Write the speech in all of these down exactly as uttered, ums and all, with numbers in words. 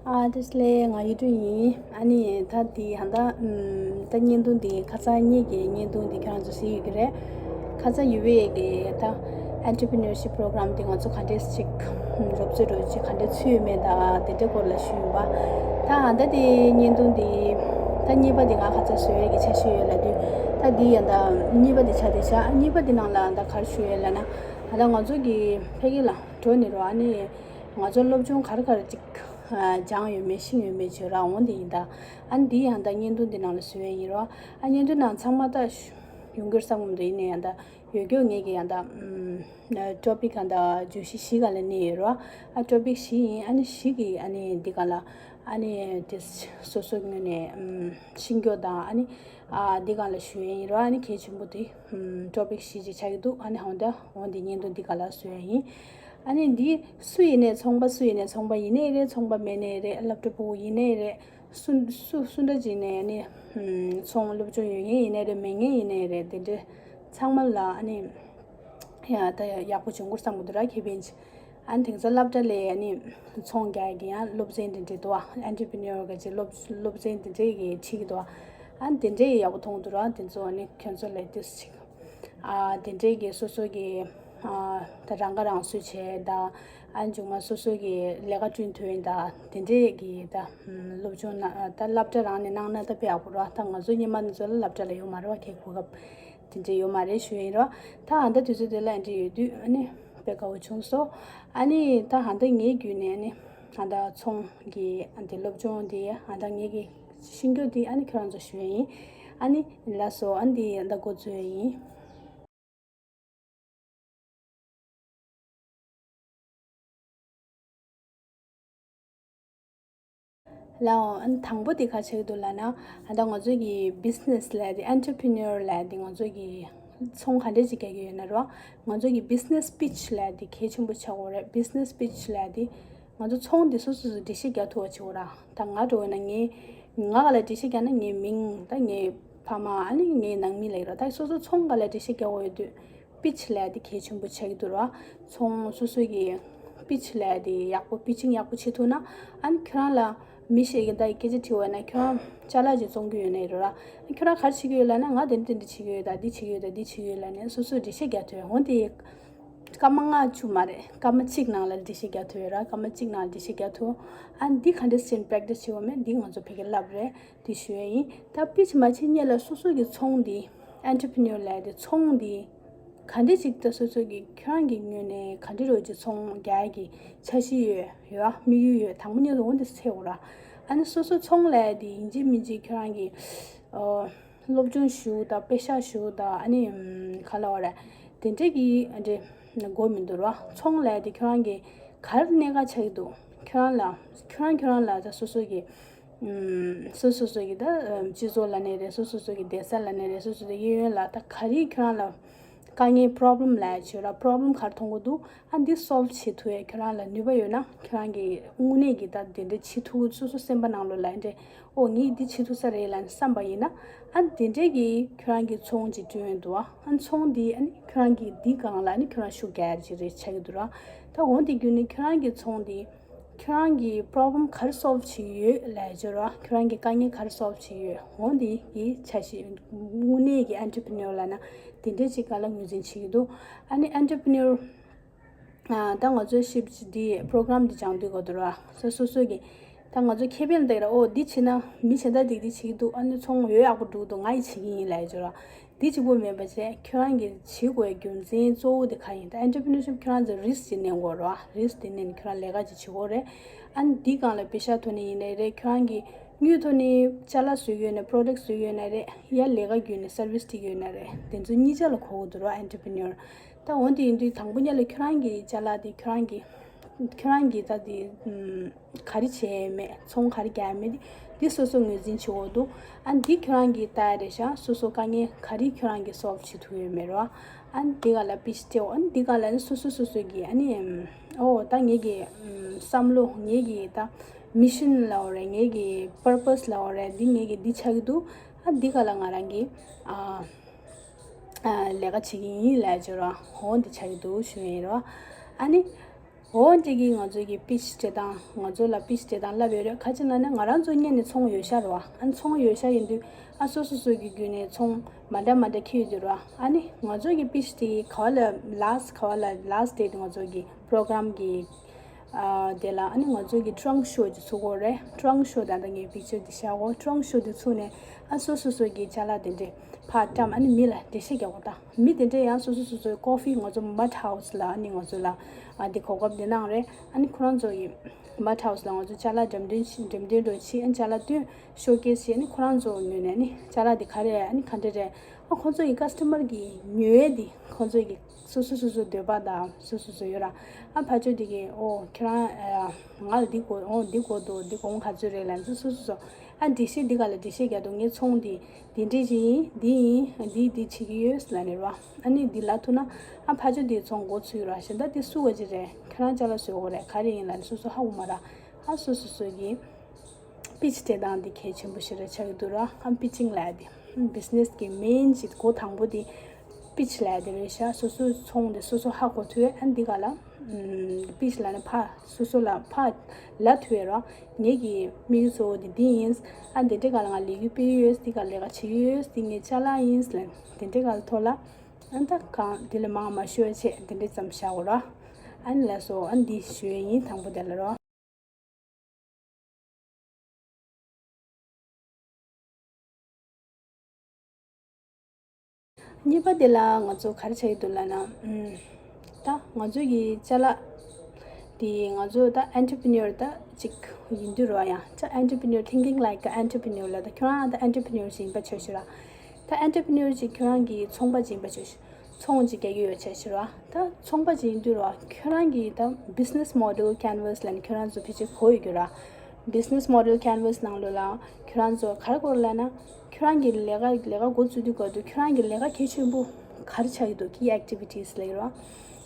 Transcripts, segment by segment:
ཨ་བཀྲ་ཤིས་བདེ་ལེགས། ང་ཡུལ་གྲུ་ཡིན། ཨ་ནི་ད་འདི་ཧ་ད་ཨམ་ད་བརྙན་ཐུང་འདི་ཁ་སང་ཉིན་གྱི་བརྙན་ཐུང་འདི་ཁྱེད་རང་ཚོ་གཟིགས་ཡོད་ཀྱི་རེད། ཁ་སང་ཡུ་ཝེ་གི་ད་ཨེན་ཊར་པི་ནར་ཤིབ་པོ་རོ་གྷ་རམ་འདི་ང་ཚོ་ག་འདྲས་ཅིག་རོབ་ཙེ་རོ་ཅིག་ག་འདྲས་ཚུད་ཡོད་མེད་ད་དེ་འདྲའི་སྐོར་ལ་ཞུས་ཡིན་པ། ད་ཧ་ད་དེ་བརྙན་ཐུང་འདི་ད་གཉིས་པ་འདི་ང་ཁ་སང་བཟོ་ཡས་ཀྱི་འཆར་གཞི་ཡོད་ལབ་དུས། ད་འདི་ཡ་ད་གཉིས་པ་འདི་ཆ་དེ་ཆ་གཉིས་པ་འདི་ནང་ལ་ད་ག་རེ་ཞུ་ཡས་ལབ་ན། ད་ང་ཚོ་གི་ཕ་གི་ལ་འགྲོ་ནི་རོ། ཨ་ནི་ང་ཚོ་སློབ་སྦྱོང་ག་རེ་ག་རེ་ཅིག་སྦྱངས་ཡོད་མེད་ཤེས་ཡོད་མེད་བྱོས་ར་འོང་དེ་ཡིན་ད། ཨ་ནི་འདི་ཡང་ད་བརྙན་ཐུང་འདི་ནང་ལ་བཟོ་ཡས་ཡིན་རོ། ཨ་བརྙན་ཐུང་ནང་ཚང་མ་ད་ཡོང་གི་རེད་བསམ་གི་མི་འདུག་ཡིན་ནའི་ཡང་ད་ཡོད་རྒྱུ་ངེད་ཀྱི་ཡང་ད་ཊོ་པིག་ག་ད་བརྗོད་གཞི་བཞི་ག་ལ་གནས་ཡོད་རོ། ཨ་ཊོ་པིག་བཞི་ཡིན། ཨ་ནི་བཞི་གི་ཨ་ནི་འདི་ག་ལ་ཨ་ནི་དེ་སོ་སོ་ངོས་ནས་ཤེས་རྒྱུ་དང་ཨ་ནི་ཨ་འདི་ག་ལ་ཞུ་ཡས་ཡིན་རོ། ཨ་ནི་གལ་ཆེན་པོ་དེ་ཊོ་པིག་བཞི་ཅིག་ཆགས་ཀྱི་འདུག་ཨ་ནི་འོང་ད་འོང་དེ་བརྙན་ཐུང་འདི་ག་ལ་བཟོ་ཡས་ཡིན། ཨ་ནི་འདི་སུ་ཡིན་ནའི་ཚོང་པ་སུ་ཡིན་ནའི་ཚོང་པ་ཡིན་ནའི་རེད། ཚོང་པ་མེད་ནའི་རེད། སློབ་གྲྭ་ཕྲུ་གུ་ཡིན་ནའི་རེད། སུ་སུ་སུ་འདྲ་ཅིག་ནས་ཨ་ནི་ཚོང་སློབ་སྦྱོང་ཡོད་མཁན་ཡིན་ནའི་རེད། མེད་མཁན་ཡིན་ནའི་རེད། དེ་འདྲའི་ཚང་མ་ལ་ཨ་ནི་ཡ་ད་ཡག་པོ་བྱུང་གི་རེད་བསམ་གི་འདུག་ར། ཁེ་ཕན་ཅིག་ཨ་ནི་དེང་སང་སློབ་གྲྭ་ལ་ཨ་ནི་ཚོང་རྒྱག་གི་ཡང་སློབ་ཚན་དེ་འདྲ་འདུག་ཨ་ཨེན་ཊར་པི་ནར་ག་ཅིག་སློབ་སློབ་ཚན་དེ་འདྲ་གི་ཁྲིད་ཀྱི་འདུག་ཨ་ནི་དེ་འདྲ་ཡག་པོ་མཐོང་འདུག་ར། དེ་ཚོ་ཨ་ནི་ཁྱོད་ཚོ་ལ་ཏིས་ཅིག་ཨ་དེ་འདྲའི་གི་སོ་སོ་གི་ཨ་ད་རང་ཁ་རང་གསོ་བྱས་ད། ཨ་མཇུག་མ་སོ་སོ་གི་ལས་ཀ་བསྐྲུན་ཐུབ་ཡིན་ད། དེ་འདྲའི་གི་ད་སློབ་སྦྱོང་ན་ད་སློབ་གྲྭ་རང་ནས་གནང་ན་ད་དཔེ་ཡག་པོ་རོ། ད་ང་ཚོ་སྔོན་མ་ནས་ཚོ་ལ་སློབ་གྲྭ་ལ་ཡོད་མ་རེད་བ། ཁྱེད་གོ་སྐབས་དེ་འདྲའི་ཡོད་མ་རེད་ཞུ་ཡིན་རོ། ད་ཨ་ད་དུས་ཚོད་དེ་ལ་ཨེ་འདྲ་ཡོད་དུས་ཨ་ནི་དཔེ་དགའ་བོ་བྱུང་སོང་། ཨ་ནི་ད་ཨ་ད་ངའི་བརྒྱུད་ནས་ཨ་ནི་ཨ་ད་ཚོང་གི་ཨ་འདི་སློབ་སྦྱོང་འདི་ཨ་ད་ངའི་གི་ཤེས་རྒྱུ་འདི་ཨ་ནི་ཁྱེད་རང་ཚོ་ཞུ་ཡིན། ཨ་ནི་ལགས་སོ། ཨ་འདི་ཨ་ད་འགོ་འཛུགས་ཡིན། ལའོ། ཨ་ནི་དང་པོ་དེ་ག་ཆགས་འདུག་ལབ་ན། ཨ་ད་ང་ཚོ་གི་བི་ཛི་ནེ་སི་ལབ་དེ་ཨེན་ཊར་པི་ནར་ལབ་དེ་ང་ཚོ་གི་ཚོང་ག་འདྲས་ཅིག་རྒྱག་གི་ཡོད་ན་རོ། ང་ཚོ་གི་བི་ཛི་ནེ་སི་པི་ཆི་ལབ་དེ་གལ་ཆེན་པོ་ཆགས་ཡོད་རེད། བི་ཛི་ནེ་སི་པི་ཆི་ལབ་དེ་ང་ཚོ་ཚོང་དེ་སོ་སོ་སོ་འགྲེལ་བཤད་རྒྱག་ཐུབ་པ་བྱེད་དགོས་ར། ད་ང་འདྲ་བོ་ན་ངའི་ང་ག་ལ་འགྲེལ་བཤད་རྒྱག་ན་ངའི་མིང་ད་ངའི་ཕ་མ་ཨ་ནི་ངའི་ནང་མི་ལ་ཡོད་ར། ད་སོ་སོ་ཚོང་ག་ལ་འགྲེལ་བཤད་རྒྱག་དགོས་ཡོད་དུས། པི་ཆི་ལབ་དེ་གལ་ཆེན་པོ་ཆགས་ཀྱི་འདུག་ར། ཚོང་སོ་སོ་གི་པི་ཆི་ལབ་དེ་ཡག་པོ་པི་ཆིང་ཡག་པོ་བྱེད་ཐུབ་ན། ཨ་ནི་ཁྱོད་རང་ལ་མི་ཞིག་གིས་ད་སྐད་ཆ་དྲིས་པ་ན་ཁྱོད་རང་ཅ་ལག་ཅིག་བཙོང་གི་ཡོད་ན་ཡོད་ར། ཨ་ཁྱོད་རང་ག་རེ་བྱེད་ཀྱི་ཡོད་ལབ་ན། ང་དེ་འདྲ་དེ་འདྲ་བྱེད་ཀྱི་ཡོད་ད། འདི་བྱེད་ཀྱི་ཡོད་ད། འདི་བྱེད་ཀྱི་ཡོད་ལབ་ནས་སོ་སོས་འགྲེལ་བཤད་རྒྱག་ཐུབ། འོན་ཏེ་སྐར་མ་ལྔ་བཅུ་མ་རེད། སྐར་མ་གཅིག་ནང་ལ་འགྲེལ་བཤད་རྒྱག་ཐུབ་ཡོད་ར། སྐར་མ་གཅིག་ནང་ལ་འགྲེལ་བཤད་རྒྱག་ཐུབ། ཨ་ནི་འདི་ག་འདྲ་སེ་པེ་རེག་ཊི་སི་བྱེད་པ་མེད། འདི་ང་ཚོ་ཕ་གིར་བསླབ་རེད། དེ་ཞུ་ཡ་ཡིན། ད་པི་ཆི་མ་བྱེད་སྔོན་ལ་སོ་སོ་གི་ཚོང་འདི་ཨེན་ཊར་པི་ནར་ལབ་དེ་ཚོང་འདི་ག་འདྲས་ཅིག་ད་སོ་སོ་གི་ཁྱོད་རང་གི་ངོས་ནས་ག་འདྲས་རོ་ཅིག་ཚོང་རྒྱག་གི་འཆར་གཞི་ཡོད་ཡོད་ཨ་དམིགས་ཡུལ་ཡོད། དང་པོ་ཉིད་དུ་འོ་འདི་འཚོལ་དགོས་ར། ཨ་ནི་སོ་སོ་ཚོང་ལབ་དེ་ཡིན་གཅིག་མིན་གཅིག་ཁྱོད་རང་གི་ཨོ་སློབ་སྦྱོང་ཞུ་ད་པེ་ཤག་ཞུ་ད་ཨ་ནི་ཨམ་ག་ལབ་དགོས་རེད། དེ་འདྲས་གི་ཨ་འདྲས་དགོས་མི་འདུག་ར། ཚོང་ལབ་དེ་ཁྱོད་རང་གི་ག་རེ་གནད་འགག་ཆགས་ཀྱི་འདུག་ཁྱོད་རང་ལ་ཁྱོད་རང་ཁྱོད་རང་ལ་ད་སོ་སོ་གི་ཨམ་སོ་སོ་སོ་གི་ད་ཨམ་སྤྱི་ཚོགས་ལབ་ནའི་རེད། སོ་སོ་སོ་གི་སྡེ་ས་ལབ་ནའི་རེད། སོ་སོ་སོ་གཡས་གཡོན་ལ་ད་ག་རེ་ཁྱོད་རང་ལ་དཀའ་ངལ་པོ་རོ་བྷི་ལེམ་ལབ་ཡ་ཅིག་ཡོད་ར། པོ་རོ་བྷི་ལེམ་ག་རེ་མཐོང་གི་འདུག་ཨ་འདི་སོལ་བྷི་བྱེད་ཐུབ་ཡ་ཁྱོད་རང་ལ་ནུས་པ་ཡོད་ན། ཁྱོད་རང་གི་དངོས་གནས་ཀྱི་ད་དེ་འདྲ་བྱེད་ཐུབ། སོ་སོ་སེམས་པ་ནང་ལོགས་ལ་འདྲ་ཨོ་ངས་འདི་བྱེད་ཐུབ་ས་རེད་ལབ་ནས་བསམ་པ་ཡིན་ན། ཨ་འདི་འདྲས་ཀྱི་ཁྱོད་རང་གི་ཚོང་ཅིག་བསྐྲུན་ཡོད་འདུག་ཨ་ཚོང་འདི་ཨ་ནི་ཁྱོད་རང་གི་འདི་སྒང་ལ་ཨ་ནི་ཁྱོད་རང་ཤུགས་རྒྱག་ཡ་ཅིག་རེད་ཆགས་ཀྱི་འདུག་ར། ད་འོ་འདི་བརྒྱུད་ནས་ཁྱོད་རང་གི་ཚོང་འདི་ཁྱོད་རང་གི་པོ་རོ་བྷི་ལེམ་ག་རེ་སོལ་བྷི་བྱེད་ཀྱི་ཡོད་ལབ་ཡ་ཅིག་ཡོད་ར། ཁྱོད་རང་གི་དཀའ་ངལ་ག་རེ་སོལ་བྷི་བྱེད་ཀྱི་ཡོད། འོ་འདི་གི་འཆར་གཞི་དངོས་གནས་ཀྱི་ཨེན་ཊར་པི་ནར་ལབ་ན་དེ་འདྲས་ཅིག་སྒང་ལ་ངོས་འཛིན་བྱེད་ཀྱི་འདུག་ཨ་ནི་ཨེན་ཊར་པི་ནར་ཨ་ད་ང་ཚོའི་ཤིབ་འདི་པོ་རོ་གྷ་རམ་འདི་སྦྱང་དུས་གོ་དུ་ར། སོ་སོ་སོ་གི་ད་ང་ཚོ་ཁེ་ཕན་ལ་བལྟས་ར། ཨོ་འདི་བྱེད་ན་མི་གཞན་དག་འདི་འདི་བྱེད་ཀྱི་འདུག་ཨ་ནི་ཚོང་ཡོད་ཡག་པོ་འགྲོ་གི་འདུག་ང་ཡི་བྱེད་ཀྱི་ཡིན་ལབ་ཡ་ཅིག་ཡོད་ར། འདི་གཅིག་པོ་མིན་པ་བྱས་ཁྱོད་རང་གི་བྱེད་དགོས་རྒྱུ་མཚན་གཙོ་བོ་དེ་ག་ཡིན། ད་ཨེན་ཊར་པི་ནར་ཤིབ་ཁྱོད་རང་ཚོ་རི་སི་ཅིག་ལེན་དགོས་ར། རི་སི་དེ་ལེན་ནས་ཁྱོད་རང་ལས་ཀ་ཅིག་བྱེད་དགོས་རེད། ཨ་ནི་འདི་སྒང་ལ་པེ་ཤག་ཐོག་ནས་ཡིན་ནའི་རེད། ཁྱོད་རང་གི་དངུལ་ཐོག་ནས་ཅ་ལག་བཟོ་གི་ཡོད་ན་པོ་རོ་ཌག་བཟོ་གི་ཡོད་ན་རེད། ཡ་ལས་ཀ་བརྒྱུད་ནས་སར་བི་སི་སྤྲད་ཀྱི་ཡོད་ན་རེད། དེ་ཚོ་གཉིས་ཆ་ལ་གོ་དགོས་འདུག་ར་ཨེན་ཊར་པི་ནར། ད་འོ་འདི་ཡིན་དུས་དང་པོ་ཉིད་ལ་ཁྱོད་རང་གི་ཅ་ལག་དེ་ཁྱོད་རང་གི་ཁྱོད་རང་གི་ད་དེ་ཨམ་ག་རེ་བྱས་ཡོད་མེད། ཚོང་ག་རེ་རྒྱག་ཡོད་མེད་དེ་འདི་སོ་སོ་ངོས་འཛིན་བྱེད་དགོས་འདུག་ཨ་འདི་ཁྱོད་རང་གིས་ལྟ་ཡ་རེད་ཤག་སོ་སོ་དཀའ་ངལ་ག་རེ་ཁྱོད་རང་གིས་སོལ་བྷི་བྱེད་ཐུབ་ཡོད་མེད་རོ། ཨ་འདི་ག་ལ་པི་ཆི་སྤྲད་འོ། ཨ་འདི་ག་ལ་ནི་སོ་སོ་སོ་སོ་གིས་ཨ་ནི་ཨམ་ཨོ་ད་ངེད་ཀྱི་ཨམ་བསམ་བློ་ངེད་ཀྱི་ད་མི་ཤན་ལབ་དགོས་རེད། ངེད་ཀྱི་པར་པ་སི་ལབ་དགོས་རེད། འདི་ངེད་ཀྱི་འདི་ཆགས་ཀྱི་འདུག་ཨ་འདི་ག་ལ་ང་རང་གིས་ཨ་ཨ་ལས་ཀ་བྱེད་ཀྱི་ཡིན་ལབ་ཡ་ཅིག་ཡོད་ར། འོ་འདི་ཆགས་ཀྱི་འདུག་ཞུ་ཡ་ཡིན་རོ། ཨ་ནི། འོ་འདི་གི་ང་ཚོ་གི་པི་ཆི་སྤྲད་སྟངས། ང་ཚོ་ལ་པི་ཆི་སྤྲད་སྟངས་ལབ་ཡོད་རེད། ག་ཅི་ལབ་ན་ང་རང་ཚོ་གཉེར་ནས་ཚོང་ཡོད་ཤག་རེད་བ། ཨ་ཚོང་ཡོད་ཤག་ཡིན་དུས་ཨ་སོ་སོ་སོ་གི་བརྒྱུད་ནས་ཚོང་མ་འདྲ་མ་འདྲ་འཁྱེར་ཡོད་དུས་རེད་བ། ཨ་ནི་ང་ཚོ་གི་པི་ཆི་དེ་ག་བ་ལ་ལཱ་སི་ཊི་ག་བ་ལ་ལཱ་སི་ཊི་ཌེ་ཊི་ང་ཚོ་གི་པོ་རོ་གྷ་རམ་གི་ཨ་དེ་ལ་ཨ་ནི་ང་ཚོ་གི་ཊྲང་ཤོ་ཅིག་ཚུགས་ཀྱི་ཡོད་རེད། ཊྲང་ཤོ་ད་ལྟ་ངས་པིག་ཅར་དེ་བཞག་གོ། ཊྲང་ཤོ་དེ་ཚུགས་ནས་ཨ་སོ་སོ་སོ་གི་ཅ་ལག་དེ་འདྲས་ཕར་བཀྲམ། ཨ་ནི་མི་ལ་འགྲེལ་བཤད་རྒྱག་གོ། ད་མི་དེ་འདྲས་ཡང་སོ་སོ་སོ་སོའི་ཀོ་ཕི། ང་ཚོ་མཌ་ཧའུ་སི་ལ་ཨ་ནི་ང་ཚོ་ལ་ཨ་དེ་གོ་སྐབས་དེ་གནང་རེད། ཨ་ནི་ཁོ་རང་ཚོ་ཡི་མཌ་ཧའུ་སི་ལ་ང་ཚོ་ཅ་ལག་འགྲེམས་སྟོན་བྱེད། འགྲེམས་སྟོན་འདྲ་བྱེད། ཨ་ནི་ཅ་ལག་སྟོན། ཤོ་ཀེ་སི་བྱེད། ཨ་ནི་ཁོ་རང་ཚོ་ངོས་ནས་ཨ་ནི་ཅ་ལག་དེ་ག་རེ་རེད། ཨ་ནི་ག་འདྲ་རེད། ཨ་ཁོ་ཚོ་ཡི་ཀ་སི་ཊ་མར་གི་ཉོ་ཡས་དེ་ཁོ་ཚོ་ཡི་སོ་སོ་སོ་སོ་འདོད་པ་དང་སོ་སོ་སོ་ཡོད་ར། ཨ་ཕར་ཕྱོགས་དེ་གི་ཨོ་ཁྱེད་རང་ཨ་ང་ལ་འདི་དགོས། ཨོ་འདི་དགོས་འདུག་འདི་གོང་ག་ཚོད་རེད་ལབ་ནས་སོ་སོ་སོ། ཨ་འགྲེལ་བཤད་འདི་ག་ལ་འགྲེལ་བཤད་རྒྱག་འདུག་ངའི་ཚོང་འདི་འདི་འདྲས་ཅིག་ཡིན། འདི་ཡིན། འདི་འདི་བྱེད་ཀྱི་ཡོད་ལབ་ནས་ར། ཨ་ནི་འདི་ལབ་ཐུབ་ན་ཨ་ཕར་ཕྱོགས་དེའི་ཚོང་མགོ་ཚོས་ར། གཞན་དག་དེ་སུ་བ་ཅིག་རེད། ཁྱེད་རང་ཅ་ལག་བཟོ་དགོས་རེད། ག་རེ་ཡིན་ལབ་ནས་སོ་སོ་ཧ་གོ་མ་ར། ཨ་སོ་སོ་སོ་གི་པི་ཆི་སྤྲད་སྟངས་འདི་གལ་ཆེན་པོ་ཞེ་དྲག་ཆགས་ཀྱི་འདུག་ར། ཨ་པི་ཆིང་ལབ་ཡ་དེ་བི་ཛི་ནེ་སི་གི་མེན་གྱི་འགོ་དང་པོ་དེ་པི་ཆི་ལབ་ཡ་དེ་རེད་ཤག་སོ་སོའི་ཚོང་དེ་སོ་སོ་ཧ་གོ་ཐུབ་ཡ། ཨ་འདི་ག་ལ་པི་ཆི་ལབ་ནས་ཕར་སོ་སོ་ལ་ཕར་ལབ་ཐུབ་ཡ་ར། ངེད་ཀྱི་དམིགས་ཡུལ་གཙོ་བོ་དེ་འདི་ཡིན། ཨ་འདི་འདྲའི་ག་ལ་ང་ལས་འགུལ་སྤེལ་ཡོད། འདི་ག་ལས་ཀ་བྱེད་ཀྱི་ཡོད། འདི་ངའི་ཅ་ལག་ཡིན་ལབ་འདི་འདྲའི་ག་ལ་ཐོག་ལ། ཨ་ད་གང་དེ་ལས་མང་མ་ཤོད་ཆེད་འདི་འདྲའི་ཙམ་བཞག་གོ་ར། ཨ་ནི་ལགས་སོ། ཨ་འདི་ཞུ་ཡ་ཡིན། དང་པོ་དེ་ལ་རོ། གཉིས་པ་དེ་ལ་ང་ཚོ་ག་རེ་བྱ་ཡི་འདུག་ལབ་ན། ཨུམ། ད་ང་ཚོ་གི་ཅ་ལག་དེ་ང་ཚོ་ད་ཨེན་ཊར་པི་ནིའུར་ད་ཅིག་ཡིན་དུས་རོ། ཡང་ཅ་entrepreneur, thinking like a entrepreneur ལ་ད་ཁྱོད་རང་ད་ཨེན་ཊར་པི་ནིའུར་ཞིག་ཡིན་པ་ཆོས་ཤིག་ར། ད་ཨེན་ཊར་པི་ནིའུར་ཅིག་ཁྱོད་རང་གི་ཚོང་པ་ཅིག་ཡིན་པ་ཆོས་ཤིག་ཚོང་ཅིག་རྒྱག་གི་ཡོད་ཆ་ཤི་ར། ད་ཚོང་པ་ཅིག་ཡིན་དུས་ར་ཁྱོད་རང་གིས་ད་business model canvas ལབ་ནས་ཁྱོད་རང་ཚོ་ཕལ་ཆེར་གོ་ཡོད་རྒྱུ་ར། Business model canvas ནང་ལོགས་ལ་ཁྱོད་རང་ཚོ་ག་རེ་དགོས་ལབ་ན། ཁྱོད་རང་གི་ལས་ཀ་ལས་ཀ་འགོ་བཙུགས་དུས་སྐབས་དུ་ཁྱོད་རང་གི་ལས་ཀ་གལ་ཆེན་པོ་ག་རེ་ཆགས་ཀྱི་འདུག key activities ལབ་ཀྱི་ར།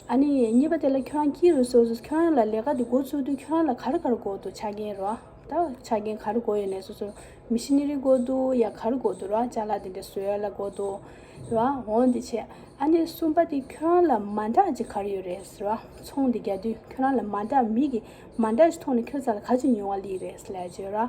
ཨ་ནི་གཉིས་པ་དེ་ལ་ཁྱོད་རང་key resources ཁྱོད་རང་ལ་ལས་ཀ་དེ་འགོ་བཙུགས་དུས་ཁྱོད་རང་ལ་ག་རེ་ག་རེ་དགོས་འདུག་ཆ་རྐྱེན་ར། ད་ཆ་རྐྱེན་ག་རེ་དགོས་ཡོད་ནས་སོ་སོ་machinery དགོས་འདུག་ཡ་ག་རེ་དགོས་འདུག་ར། ཅ་ལག་དེ་འདྲ་བཟོ་ཡ་ལ་དགོས་འདུག་ར། འོང་དེ་བྱས། ཨ་ནི་གསུམ་པ་དེ་ཁྱོད་རང་ལ་མ་འདྲ་ཅིག་ག་རེ་ཡོད་རེད་ཟེར་བ། ཚོང་དེ་རྒྱག་དུས་ཁྱོད་རང་ལ་མ་འདྲ་མི་གི་མ་འདྲ་ཞིག་མཐོང་ནས་ཁྱོད་རྩ་ལ་ག་ཅིག་མྱོང་བ་ལི་རེད་ཟེར་ལབ་བྱས་ར།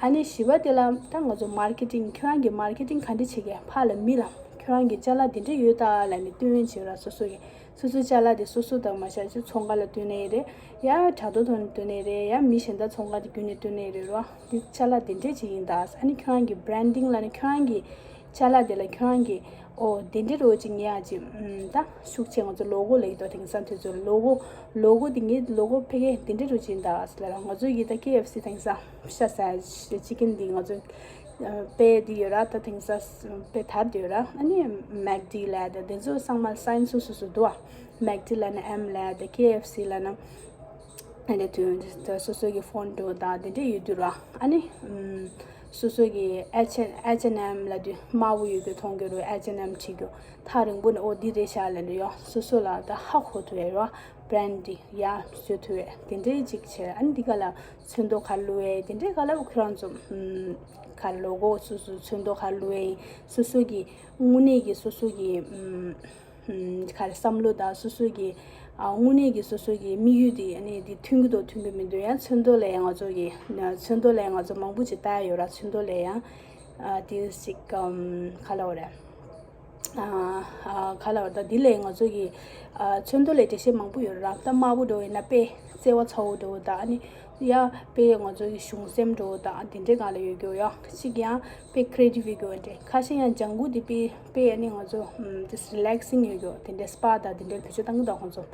ཨ་ནི་བཞི་པ་དེ་ལ་ད་ང་ཚོ་marketing ཁྱོད་རང་གི་marketing ག་འདྲ་བྱེད་ཀྱི་ཕར་ལ་མི་ལ་ཁྱོད་རང་གི་ཅ་ལག་དེ་འདྲ་ཡོད་ད་ལབ་ནས་སྟོན་བྱས་ར། སོ་སོ་གི་སོ་སོའི་ཅ་ལག་དེ་སོ་སོ་དང་མ་བཞག་ཅིག་ཚོང་ཁང་ལ་སྟོན་ནས་རེད། ཡ་དྲ་ཐོག་ཐོག་ནས་སྟོན་ནས་རེད། ཡ་མི་གཞན་དག་ཚོང་ཁང་དེ་བརྒྱུད་ནས་སྟོན་ནས་རེད་ར། འདི་ཅ་ལག་དེ་འདྲས་ཅིག་ཡིན་ད། ཨ་ནི་ཁྱོད་རང་གི་branding ལབ་ནི་ཁྱོད་རང་གི་ཅ་ལག་དེ་ལ་ཁྱོད་རང་གི་ཨོ་དེ་འདྲས་རོ་ཅིག་ངེས་ཡ་ཅིག་ཨུམ། ད་ཤུགས་ཆེ་ང་ཚོ་logo ལབ་ཀྱི་འདུག་དེང་སང་དུས་ཚོད་logo logo དེ་ངའི་logo ཕ་གི་དེ་འདྲས་རོ་ཅིག་ཡིན་ད་ཟེར་ལ། ང་ཚོ་ཡི་ད་ཀེ་ཨེཕ་སི་དེང་སང་ཤ་ཟ་chicken འདི་ང་ཚོ་ཨ་དཔེ་འདི་ཡོད་ར། ད་དེང་སང་དཔེ་དར་འདི་ཡོད་ར། ཨ་ནི་མེག་ཌི་ལབ་ད་དེ་ཚོ་ཚང་མ་sign སོ་སོ་སོ་འདུག་ཨ། མེག་ཌི་ལབ་ན་M ལབ་ད་ཀེ་ཨེཕ་སི་ལབ་ན། ཨ་ནི་དུས་སོ་སོ་གི་ཕོན་འགྲོ་དང་དེ་འདྲས་ཡོད་དུས་ར། ཨ་ནི་ཨམ། སོ་སོ་གི་H&M ལབ་དུས་དམར་པོ་ཡོད་རྒྱུ་མཐོང་གི་རུ་H&M བྲིས་རྒྱུ། ཐག་རིང་པོ་ནས་ཨོ་འདི་རེད་ཤག་ལབ་འདྲ་ཡོད། སོ་སོ་ལ་ད་ཧ་གོ་ཐུབ་ཡ་ར། brand འདི་ཡ་བཟོ་ཐུབ་ཡ་དེ་འདྲས་ཅིག་བྱས། ཨ་ནི་འདི་ག་ལ་ཚོན་མདོག་ག་རེ་བླུགས་ཡ་དེ་འདྲས་ག་ལ་ཁོ་རང་ཚོ་ཨམ། ག་རེ་logo སོ་སོ་ཚོན་མདོག་ག་རེ་བླུགས་ཡ་ཡིན། སོ་སོ་གི་དངོས་གནས་ཀྱི་སོ་སོ་གི་ཨམ། ག་རེ་བསམ་བློ་དང་སོ་སོ་གི་ཨ་དངོས་གནས་ཀྱི་སོ་སོ་གི་དམིགས་ཡུལ་དེ་ཨ་ནི་དེ་མཐུན་གྱི་འདུག་མཐུན་གྱི་མི་འདུག་ཡང་ཚོན་མདོག་ལས་ང་ཚོ་གི་ཚོན་མདོག་ལས་ང་ཚོ་མང་པོ་ཅིག་བལྟ་ཡ་ཡོད་ར། ཚོན་མདོག་ལས་ཡང་ཨ་དེ་ཞིག་གམ་ག་ལབ་རེད། ཨ་ཨ་ག་ལབ་རེད། ད་དེ་ལས་ང་ཚོ་གི་ཨ་ཚོན་མདོག་ལས་འགྲེལ་བཤད་མང་པོ་ཡོད་ར། ད་དམར་པོ་འདྲ་བོ་ཡིན་ན་དཔེ་བརྩེ་བ་ཚ་བོ་འདྲ་བོ་དང་ཨ་ནི། ཡ་དཔེ་ང་ཚོ་གི་གཞུང་སེམས་འདྲ་བོ་དང་དེ་འདྲའི་སྒང་ལ་ཡོད་རྒྱུ་ཡ། གཅིག་ཡང་དཔེ་creative ཡོད་རྒྱུ་འདྲ། ཁ་ཤས་ཡང་ལྗང་གུ་དེ་དཔེ་དཔེ་ཨ་ནི་ང་ཚོ་ཨམ་just relaxing ཡོད་རྒྱུ་དེ་འདྲའི་spa དང་དེ་འདྲའི་བེད་སྤྱོད་བཏང་གི་འདུག་ཁོང་ཚོ།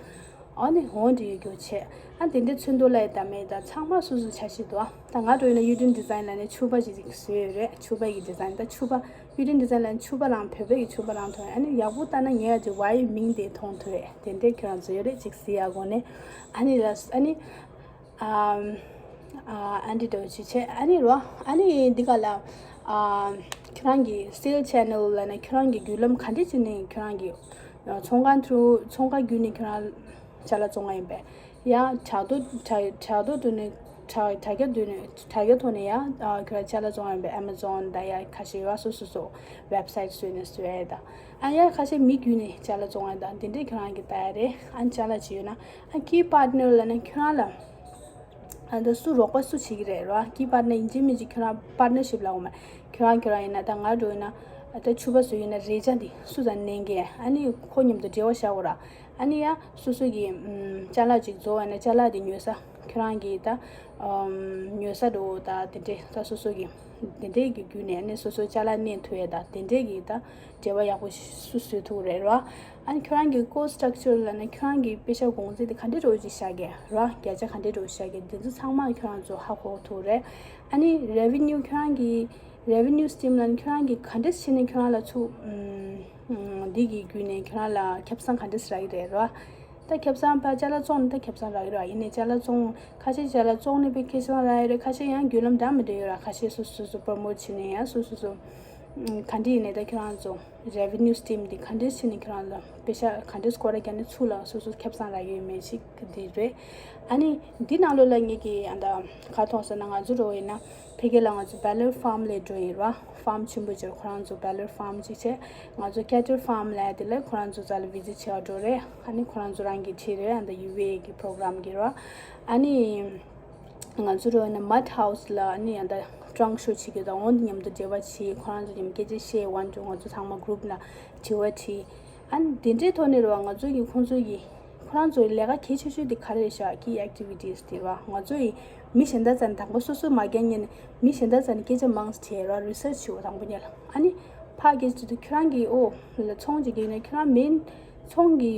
ཨ་ནི་འོ་འདྲ་ཡོད་རྒྱུ་བྱས། ཨ་དེ་འདྲའི་ཚོན་མདོག་ལ་ཡི་ད་མེད་ད་ཚང་མ་སོ་སོ་ཆ་ཤས་འདུག་ཨ་ད་ང་འདྲ་ཡིན་ན་ཡུ་ཊིན་ཌི་ཛའིན་ལ་ནི་ཕྱུ་པ་ཅིག་ཅིག་བཟོས་ཡོད་རེད། ཕྱུ་པ་ཡི་ཌི་ཛའིན་ད་ཕྱུ་པ་ཡུ་ཊིན་ཌི་ཛའིན་ལ་ནི་ཕྱུ་པ་རང་བོད་པའི་གི་ཕྱུ་པ་རང་མཐོང་ཡོད། ཨ་ནི་ཡག་པོ་ལྟ་ན་ངས་ཡ་ཅིག་ཝའི་མིང་དེ་མཐོང་ཐུབ་ཡོད། དེ་འདྲའི་ཁྱོད་རང་ཚོ་ཡོད་རེད་ཅིག་གཟིགས་ཡ་དགོས་ནས། ཨ་ནི་ལ་ཨ་ནི། ཨ་ཨ་འདི་འདྲ་བོ་ཅིག་བྱས། ཨ་ནི་རོ། ཨ་ནི་འདི་ག་ལ་ཨ་ཁྱོད་རང་གི་sale channel ལབ་ན་ཁྱོད་རང་གི་བརྒྱུད་ལམ་ག་འདྲ་ཅིག་ནས་ཁྱོད་རང་གི་ཨ་ཚོང་ཁང་through ཚོང་ཁང་བརྒྱུད་ནས་ཁྱོད་རང་ཅ་ལག་བཙོང་ང་ཡིན་པས། ཡང་དྲ་ཐོག་དྲ་དྲ་ཐོག་ཏུ་ནས་ དྲ་དྲ་རྒྱ་མདུན་ནས་དྲ་རྒྱ་ཐོག་ནས་ཡང་ཨ་ཁྱོད་རང་ཅ་ལག་བཙོང་ཡོང་བའི་Amazon་དང་ཡང་ཁ་ཤས་ཡོད་སོ་སོ་སོ་website་བཟོས་ནས་བཟོ་ཡ་དང་ཨ་ཡང་ཁ་ཤས་མི་བརྒྱུད་ནས་ཅ་ལག་བཙོང་ཡ་དང་དེ་འདྲས་ཁྱོད་རང་གིས་ལྟ་ཡ་རེད། ཨ་ཅ་ལག་ཅིག་ཡོད་ན་ཨ་key partner་ལབ་ན་ཁྱོད་རང་ལ་ཨ་ད་སུ་རོགས་པ་སུ་བྱེད་ཀྱི་རེད་རོ། key partner་ཡིན་གཅིག་མིན་གཅིག་ཁྱོད་རང་partnership་ལབ་འོང་མ་ཁྱོད་རང་ཁྱོད་རང་ཡིན་ན་ད་ང་འགྲོ་ཡིན་ན་ཨ་ད་ཕྱུ་པ་བཟོ་ཡིན་ན་རས་ཆ་འདི་སུ་དང་ལེན་མཁན་ཨ་ནི་ཁོ་མཉམ་དུ་འབྲེལ་བ་བཞག་དགོས་ར། ཨ་ནི་ཡང་སོ་སོ་གི་ཨམ་ཅ་ལག་ཅིག་བཟོ་བ་ན་ཅ་ལག་དེ་ཉོ་ས་ཁྱོད་རང་གི་ད་ཨམ་ཉོ་ས་འགྲོ་ད་དེ་འདྲས་ད་སོ་སོ་གི་དེ་འདྲས་ཀྱི་བརྒྱུད་ནས་ཨ་ནི་སོ་སོ་ཅ་ལག་གནས་ཐུབ་ཡས་ད་དེ་འདྲས་ཀྱི་ད་འབྲེལ་བ་ཡག་པོ་སུ་བཟོ་ཐུབ་རེད་རོ། ཨ་ནི་ཁྱོད་རང་གི་cost structure་ལབ་ན་ཁྱོད་རང་གི་པེ་ཤ་གོང་ཚད་དེ་ག་འདྲས་འགྲོ་ཅིག་བཞག་གི་རོ། བརྒྱ་ཆ་ག་འདྲས་འགྲོ་བཞག་གི་དེ་ཚོ་ཚང་མ་ཁྱོད་རང་ཚོ་ཧ་གོ་ཐུབ་རེད། ཨ་ནི་revenue་ཁྱོད་རང་གི་revenue stream་ལབ་ན་ཁྱོད་རང་གི་ག་འདྲས་བྱས་ནས་ཁྱོད་རང་ལ་ཚུར་ཨམ། འདི་གི་བརྒྱུད་ནས་ཁྱོད་རང་ལ་ཁེ་བཟང་ག་འདྲ་ཞིག་རག་གི་རེད་རོ། ད་ཁེ་བཟང་ཕར་ཅ་ལག་བཙོང་ནས་ད་ཁེ་བཟང་རག་གི་རེད་བ། ཡིན་ནའི་ཅ་ལག་བཙོང་ཁ་ཤས་ཅ་ལག་བཙོང་ནས་པའི་ཁེ་བཟང་རག་གི་རེད། ཁ་ཤས་ཡང་བརྒྱུད་ལམ་འདྲ་མི་འདྲ་ཡོད་ར། ཁ་ཤས་སོ་སོ་སོ་promote་བྱས་ནས་ཡང་སོ་སོ་སོ་ག་འདྲ་ཡིན་ནའི་ད་ཁྱོད་རང་ཚོ་revenue stream་འདི་ག་འདྲ་བྱས་ནས་ཁྱོད་རང་ལ་པེ་ཤ་ག་འདྲ་སྐོར་ར་རྒྱག་ནས་ཚུར་ལ་སོ་སོ་ཁེ་བཟང་རག་ཡོད་མེད་ཞིག་འདི་རེད། ཨ་ནི་འདི་ནང་ལོགས་ལ་ངེད་ཀྱི་ཨ་ད་ག་མཐོང་ཟེར་ན་ང་ཚོ་འགྲོ་བ་ཡིན་ན། ཕ་གི་ལ་ང་ཚོ་Ballard Farm་ལ་འགྲོ་ཡིན་ར། farm་ཆེན་པོ་ཅིག་ཁོ་རང་ཚོ་Ballard Farm་ཅིག་བྱས། ང་ཚོ་cattle farm་ལ་དེ་ལ་ཁོ་རང་ཚོ་རྩ་ལ་visit་བྱེད་འགྲོ་རེད། ཨ་ནི་ཁོ་རང་ཚོ་རང་གི་ཁྲིད་རེད། ཨ་ད་ཡུ་ཝི་ཨེ་གི་program་གི་ར། ཨ་ནི་ང་ཚོ་འགྲོ་ཡིན་ན་mud house་ལ་ཨ་ནི་ཨ་ད་trunk show་བྱེད་ཀྱི་དང་འོན་ཏེ་མཉམ་དུ་འབྲེལ་བ་བྱེད། ཁོ་རང་ཚོ་མཉམ་སྐད་ཆ་བཤད། one two་ང་ཚོ་ཚང་མ་group་ནང་དྲི་བ་དྲིས། ཨ་ནི་དེ་འདྲའི་ཐོག་ནས་རེད་བ། ང་ཚོ་གི་ཁོང་ཚོ་གི་ཁོ་རང་ཚོའི་ལས་ཀ་གལ་ཆེ་ཤོས་དེ་ག་རེ་རེད་ཤག key activities་དེ་རེད་བ། ང་ཚོ་ཡི་མི་གཞན་དག་ཚོ་ནི་དང་པོ་སོ་སོ་མ་རྒྱག་ཉན་ནས་མི་གཞན་དག་ཚོ་ནི་སྐད་ཆ་མང་ཙམ་དྲིས་རེད་བ། research་བྱེད་དང་པོ་ཉན་ལ། ཨ་ནི་ཕར་སྐད་ཆ་དྲིས་དུས་ཁྱོད་རང་གི་ཨོ་ལ་ཚོང་ཅིག་རྒྱག་ནས་ཁྱོད་རང་main་ཚོང་གི་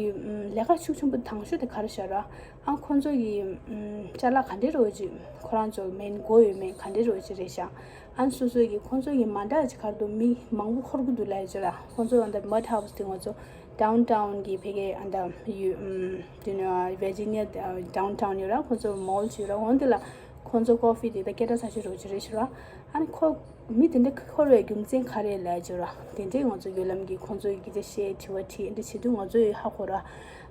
ལས་ཀ་ཤུགས་ཆེན་པོ་དང་ཤོས་དེ་ག་རེ་ཤག་ར། ཨ་ཁོང་ཚོ་གི་ཅ་ལག་ག་འདྲས་རེད་བ་ཅིག་ཁོ་རང་ཚོ་main་དགོས་ཡོད་མེད་ག་འདྲས་རེད་བ་ཅིག་རེད་ཤག་ཨ་ནི་སོ་སོ་གི་ཁོང་ཚོ་གི་མ་འདྲ་ཅིག་ག་རེ་འདུག་མི་མང་པོ་འཁོར་གི་འདུག་ལབ་ཡ་ཅིག་ར། ཁོང་ཚོ་ཨ་ད་mud house་དེ་ང་ཚོ་downtown་གི་ཕ་གི་ཨ་ད་ཡུ་ཨམ་དེ་ནས་Virginia་downtown་ཡོད་ར། ཁོང་ཚོ་mall་ཅིག་ཡོད་ར། འོན་ཏེ་ལ་ཁོང་ཚོ་coffee་དེ་ད་སྐད་གྲགས་ཆེ་ཤོས་རེད་བ་ཅིག་རེད་ཤག་ར། ཨ་ནི་ཁོ་མི་དེ་འདྲ་འཁོར་བའི་རྒྱུ་མཚན་ག་རེ་ལབ་ཅིག་ར། དེ་འདྲས་ང་ཚོ་བརྒྱུད་ལམ་གྱི་ཁོང་ཚོའི་སྐད་ཆ་བཤད་དྲི་བ་དྲིས་འདི་བྱེད་དུས་ང་ཚོ་ཡི་ཧ་གོ་ར།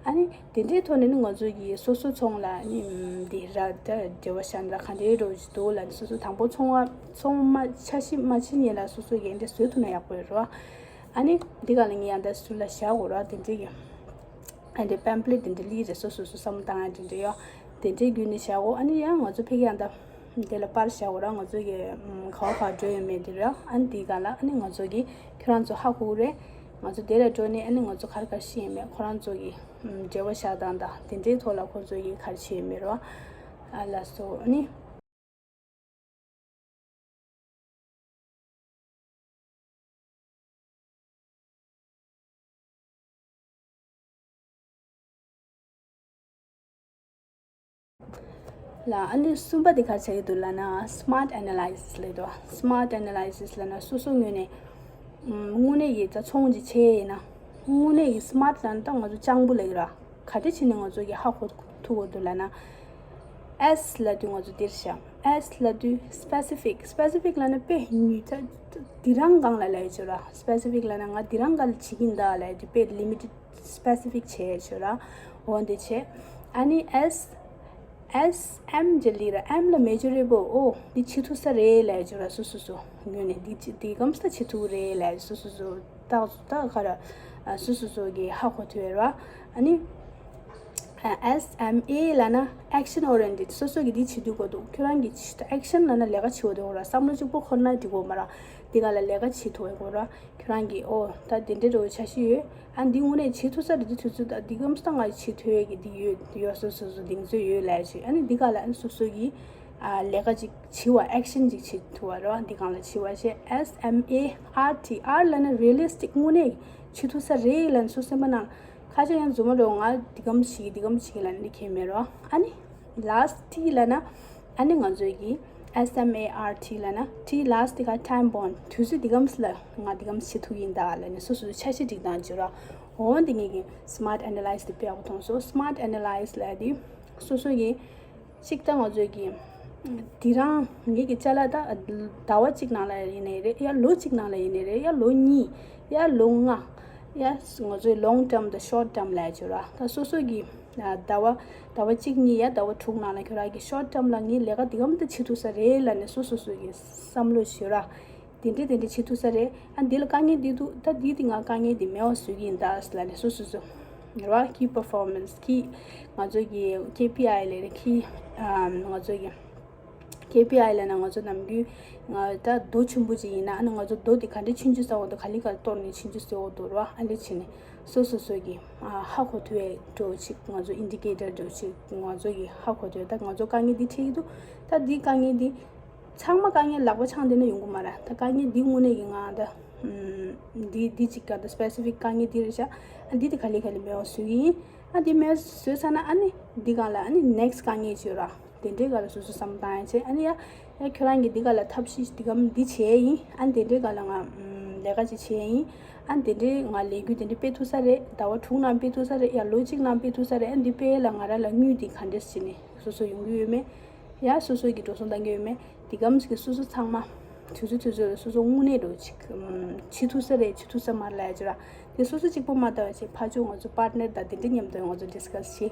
ཨ་ནི་དེ་འདྲའི་ཐོག་ནས་ནི་ང་ཚོ་གི་སོ་སོ་ཚོང་ལ་ནི་འདི་ར་ད་འབྲེལ་བ་བཞག་ན་ག་འདྲའི་རོ་ཞིག་འདུག་ལ་ནི་སོ་སོ་དང་པོ་ཚོང་བ་ཚོང་མ་འཆར་གཞི་མ་བྱེད་ཉིན་ལ་སོ་སོ་གི་འདི་བཟོ་ཐུབ་ན་ཡག་པོ་ཡོད་རོ། ཨ་ནི་འདི་ག་ལ་ངས་ཡང་ད་སུ་ལ་བཞག་དགོས་རོ་དེ་འདྲའི་གི་ཨ་འདི་pamphlet་དེ་འདྲ་ལི་རེ་སོ་སོ་སོ་བསམ་བཏང་ཡ་དེ་འདྲ་ཡོད། དེ་འདྲའི་བརྒྱུད་ནས་བཞག་གོ་ཨ་ནི་ཡང་ང་ཚོ་ཕ་གི་ཡང་ད་དེ་ལ་པར་བཞག་གོ་ར་ང་ཚོ་གི་ག་བ་ག་འགྲོ་ཡོད་མེད་དེ་ར། ཨ་ནི་འདི་ག་ལ་ཨ་ནི་ང་ཚོ་གི་ཁྱོད་རང་ཚོ་ཧ་གོ་གི་རེད། ང་ཚོ་དེ་ལ་འགྲོ་ནས་ཨ་ནི་ང་ཚོ་ག་རེ་ག་རེ་ཤེས་ཡོད་མེད་ཁོ་རང་ཚོ་གི་འབྲེལ་བ་བཞག་སྟངས་དང་དེ་འདྲའི་ཐོག་ལ་ཁོ་ཚོ་གི་ག་རེ་བྱས་ཡོད་མེད་རོ། ཨ་ལ་སོ་ཨ་ནི། ལ་ཨ་ནི་གསུམ་པ་དེ་ག་རེ་བྱ་གི་འདུག་ལབ་ན་smart analysis་ལབ་འདུག smart analysis་ལབ་ན་སོ་སོ་ངོས་ནས་དངོས་གནས་ཀྱི་ད་ཚོང་ཅིག་བྱས་ཡིན་ན་དངོས་གནས་ཀྱི་smart་ལབ་ན་ད་ང་ཚོ་སྤྱང་པོ་ལབ་ཀྱི་ར། ག་འདྲ་བྱས་ནས་ང་ཚོ་གི་ཧ་གོ་ཐུབ་དགོས་འདུག་ལབ་ན། S་ལབ་དུས་ང་ཚོ་འདིར་བཞག S་ལབ་དུས་specific specific་ལབ་ན་དཔེ་ཉུང་ད་འདི་རང་སྒང་ལ་ལབ་ཡོད་ཅོ་ར། specific་ལབ་ན་ང་འདི་རང་སྒང་ལ་བྱེད་ཀྱིན་གདའ་ལབ་ཡོད་དུས་དཔེ་limited specific་བྱས་ཡོད་ཅོ་ར། འོ་འདི་བྱས། ཨ་ནི་S S M་ཅེས་ལི་ར་M་ལ་measurable་ཨོ་འདི་བྱེད་ཐུབ་ས་རེད་ལབ་ཡོད་ཅོ་ར། སོ་སོ་སོ་ངོས་ནས་འདི་ཅི་འདི་གམ་ས་བྱེད་ཐུབ་རེད་ལབ་སོ་སོ་སོ་ཏག་ཏག་ག་ར་སོ་སོ་སོ་གི་ཧ་གོ་ཐུབ་ཡོད་ར། ཨ་ནི། S M A་ལབ་ན་action oriented་སོ་སོ་གི་འདི་བྱེད་དུས་གོ་འདུག་ཁྱོད་རང་གི་action་ལབ་ན་ལས་ཀ་བྱེད་དགོས་འདུག་ར། བསམ་བློ་གཅིག་པོ་འཁོར་ན་འགྲིག་གོ་མ་ར། འདི་ག་ལ་ལས་ཀ་བྱེད་ཐུབ་ཡོད་གོ་ར། ཁྱོད་རང་གི་ཨོ་ད་འདི་འདྲ་འགྲོ་བའི་འཆར་གཞི་ཡོད། ཨ་འདི་དངོས་གནས་བྱེད་ཐུབ་ས་རེད། འདི་དུས་ཚོད་ད་འདི་གམ་སྟངས་ང་བྱེད་ཐུབ་ཡོད་ཀྱི་འདི་ཡོད་ཡོད་སོ་སོ་སོ་གདེང་ཚོད་ཡོད་ལབ་ཅིག་ཨ་ནི་འདི་ག་ལ་ཨ་ནི་སོ་སོ་གི་ཨ་ལས་ཀ་ཅིག་བྱེད་པ་action་ཅིག་བྱེད་ཐུབ་པ་རེད་བ། འདི་གང་ལ་བྱེད་པ་བྱེད། S M A R T R་ལབ་ན་realistic་དངོས་གནས་བྱེད་ཐུབ་ས་རེད་ལབ་ནས་སོ་སེམས་པ་ནང་ཁ་ཆེ་ཡང་རྫུན་མ་འགྲོ་ང་འདི་གམ་བྱེད་ཀྱི་འདི་གམ་བྱེད་ཀྱི་ལབ་ནས་འདི་ཁྱེད་མེད་རོ། ཨ་ནི་last T་ལབ་ན་ཨ་ནི་ང་ཚོའི་གི་S M A R T་ལབ་ན་T last་དེ་ག་time bound་དུས་ཚོད་འདི་གམ་ལ་ང་འདི་གམ་བྱེད་ཐུབ་ཡིན་ད་ལབ་ནས་སོ་སོའི་འཆར་གཞི་སྒྲིག་སྟངས་བྱེད་རོ། འོ་འདི་ངེད་ཀྱི་smart analyze་དེ་དཔེ་ཡག་པོ་མཐོང་སོང་། smart analyze་ལབ་དེ་སོ་སོ་གི་གཅིག་ད་ང་ཚོས་ཀྱི་འདི་རང་ངེད་ཀྱི་ཅ་ལག་ད་ཟླ་བ་གཅིག་ནང་ལ་ཡིན་ནའི་རེད། ཡ་ལོ་གཅིག་ནང་ལ་ཡིན་ནའི་རེད། ཡ་ལོ་གཉིས། ཡ་ལོ་ལྔ། ཡ་ང་ཚོས་long term་དང་short term་ལབ་ཡ་ཅིག་ར། ད་སོ་སོ་གི་ ཟླ་བ་ཟླ་བ་གཅིག་གཉིས་ཡ་ཟླ་བ་དྲུག་ནང་ལ་ཁྱོད་རང་གི་short term ལ་ངའི་ལས་ཀ་འདི་གམ་དུ་བྱེད་ཐུབ་ས་རེད་ལབ་ནས་སོ་སོ་སོ་གི་བསམ་བློ་བྱོས་ར། དེ་འདྲས་དེ་འདྲས་བྱེད་ཐུབ་ས་རེད། ཨ་འདི་ལ་དཀའ་ངལ་འདི་འདུག་ད་འདི་དེ་ང་དཀའ་ངལ་འདི་མེད་པ་བཟོ་གི་ཡིན་ད་ལབ་ནས་སོ་སོ་སོ་ར། key performance key ང་ཚོ་གི་K P I ལས་རེད། key ང་ཚོ་གི K P I ལབ་ན་ང་ཚོ་ནམ་རྒྱུན་ང་ད་རྡོ་ཆེན་པོ་ཅིག་ཡིན་ན་ཨ་ནི་ང་ཚོ་རྡོ་དེ་ག་འདྲས་ཆུང་ཆུང་ཟེར་འོ་དོ་ག་ལི་ག་ལ་གཏོར་ནས་ཆུང་ཆུང་ཟེར་འོ་དོ་ར། ཨ་འདྲས་བྱས་ནས་སོ་སོ་སོ་གི་ཧ་གོ་ཐུབ་ཡས་འགྲོ་ཅིག་ང་ཚོ་indicator འགྲོ་ཅིག་ང་ཚོ་གི་ཧ་གོ་ཐུབ་ཡས། ད་ང་ཚོ་དཀའ་ངལ་འདི་འཕྲད་ཀྱི་འདུག་ད་འདི་དཀའ་ངལ་འདི་ཚང་མ་དཀའ་ངལ་ལག་པ་འཆང་བསྡད་ན་ཡོང་གི་མ་རེད། ད་དཀའ་ངལ་འདི་དངོས་གནས་ཀྱི་ང་ད་ཨམ། འདི་འདི་གཅིག་ག་ད་specific དཀའ་ངལ་འདི་རེད་ཤག་ཨ་འདི་དེ་ག་ལེ་ག་ལེ་མེད་པ་བཟོ་གི་ཡིན། ཨ་འདི་མེད་བཟོས་ཚར་ན་ཨ་ནི་འདི་སྒང་ལ་ཨ་ནི་next དཀའ་ངལ་བྱོས་ར། དེ་འདྲའི་སྒང་ལ་སོ་སོ་བསམ་བཏང་ཡ་བྱས། ཨ་ནི་ཡ་ཡ་ཁྱོད་རང་གིས་འདི་སྒང་ལ་ཐབས་ཤེས་འདི་གམ་འདི་བྱས་ཡིན། ཨ་ནི་དེ་འདྲའི་སྒང་ལ་ང་ཨམ། ལས་ཀ་ཅིག་བྱས་ཡིན། ཨ་ནི་དེ་འདྲའི་ང་ལས་འགུལ་དེ་འདྲའི་སྤེལ་ཐུབ་ས་རེད། ཟླ་བ་དྲུག་ནང་སྤེལ་ཐུབ་ས་རེད། ཡ་ལོ་གཅིག་ནང་སྤེལ་ཐུབ་ས་རེད། ཨ་ནི་འདི་སྤེལ་ལ་ང་རང་ལ་དངུལ་འདི་ག་འདྲས་བྱས་ནས་སོ་སོ་ཡོང་གི་ཡོད་མེད། ཡ་སོ་སོ་གི་འགྲོ་སོང་བཏང་གི་ཡོད་མེད། འདི་གམ་ཞིག་སོ་སོ་ཚང་མ་དུས་ཚོད་དུས་ཚོད་ལ་སོ་སོ་དངོས་གནས་འགྲོ་ཅིག་ཨམ། བྱེད་ཐུབ་ས་རེད། བྱེད་ཐུབ་ས་མ་རེད་ལབ་ཡ་ཅིག་ར། དེ་སོ་སོ་གཅིག་པོ་མ་ལྟ་བ་བྱས་ཕར་ཕྱོགས་ང་ཚོ་partner དང་དེ་འདྲ་མཉམ་དུ་ང་ཚོ་discuss བྱས།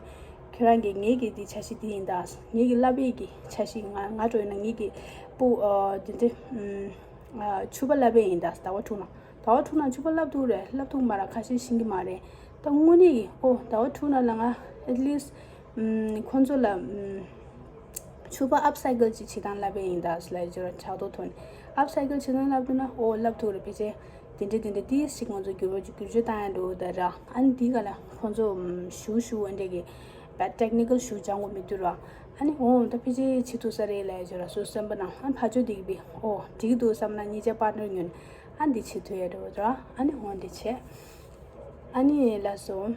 ཁྱོད་རང་གིས་ངེད་ཀྱི་འདི་འཆར་གཞི་འདི་ཡིན་ད། ངེད་ཀྱི་བསླབ་ཡས་ཀྱི་འཆར་གཞི་ང་ང་འགྲོ་ཡིན་ན་ངེད་ཀྱི་སྤུ་ཨ་འདི་འདྲ་ཨམ། ཨ་ཕྱུ་པ་བསླབ་ཡས་ཡིན་ད། ཟླ་བ་དྲུག་ནང་ཟླ་བ་དྲུག་ནང་ཕྱུ་པ་བསླབ་ཐུབ་རེད། བསླབ་ཐུབ་མ་རེད། ཁ་ཤས་ཤེས་ཀྱི་མ་རེད། ད་དངོས་གནས་ཀྱི་ཨོ་ཟླ་བ་དྲུག་ནང་ལ་ང་at least ཨམ། ཁོང་ཚོ་ལ་ཨམ། ཕྱུ་པ་upcycle ཅིག་བྱེད་སྟངས་བསླབ་པ་ཡིན་ད་ལབ་ཅོ་ར། ཆགས་ཐོག་ཐོག་ནས་upcycle བྱེད་སྟངས་བསླབ་ཐུབ་ན་ཨོ་བསླབ་ཐུབ་རེད། ཕལ་ཆེར་དེ་འདྲ་དེ་འདྲ་ཏིས་ཞིག་ང་ཚོ་བསྒྱུར་བ་བསྒྱུར་བཅོས་བཏང་ཡ་འགྲོ་ད་ར། ཨ་ནི་འདི་ག་ལ་ཁོང་ཚོ་ཞུ་ཞུ་ཨ་འདྲས་ཀྱི་བད་technical ཞུ་སྦྱང་དགོས་མི་འདུག་ར། ཨ་ནི་ཨོ་ད་ཕལ་ཆེར་བྱེད་ཐུབ་ས་རེད་ལབ་ཅོ་ར། སོ་སེམས་པ་ནང་ཨ་ཕ་ཆོས་འདི་གི་བི་ཨོ་འགྲིག་འདུག་བསམ་ན་གཉིས་ཆ་partner ཉོན་ཨ་འདི་བྱེད་ཐུབ་ཡ་འགྲོ་ད་ར། ཨ་ནི་ཨོ་འདི་བྱས་ཨ་ནི་ལ་སོ།